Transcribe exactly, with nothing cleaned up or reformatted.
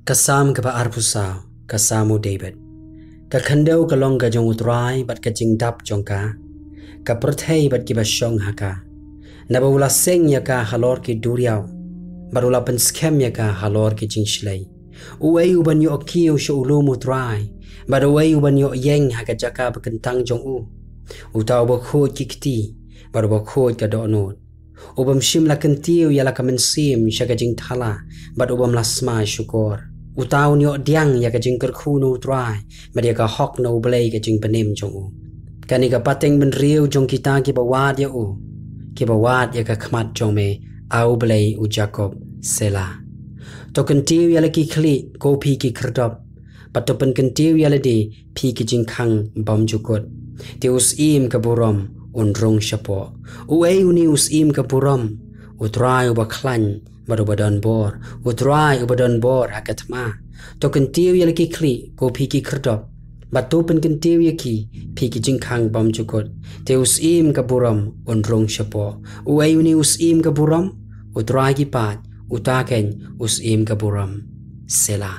Ka Salm kaba arphew saw, ka Salm u David. Ka khyndew ka long ka jong U Trai bad ka jingdap jong ka, ka pyrthei bad kiba shong ha ka. Naba u la seng ïa ka halor ki duriaw, bad u la pynskhem ïa ka halor ki jingshlei. Uei uban ïoh kiew sha u lum U Trai, bad uei uban ïoh ïeng ha ka jaka ba kyntang jong u? Uta uba khuid ki kti, bad uba khuid ka dohnud, u bym shym la kyntiew ïa la ka mynsiem sha ka jingthala, bad u bym la smai shukor. Uta un ïoh diang ïa ka jingkyrkhu na U Trai, bad ïa ka hok na U Blei ka jingbymnim jong u. Kane ka pateng bynriew jong kita kiba wad ïa u, kiba wad ïa ka khmat jong me, A U Blei u Jakob. Selah. To kyntiew ïa la ki khlieh, ko phi ki khyrdop, bad to pynkyntiew ïa lade, phi ki jingkhang bymjukut. Te u Syiem ka burom un rung shapoh. Uei une u Syiem ka burom? U Trai uba khlaiñ bad uba don bor, U Trai uba don bor ha ka thma. To kyntiew ïa la ki khlieh, ko phi ki khyrdop, bad to pynkyntiew ïa ki, phi ki jingkhang bymjukut. Te u Syiem ka burom un rung shapoh. Uei une u Syiem ka burom? U Trai ki paid, uta keiñ u Syiem ka burom. Selah.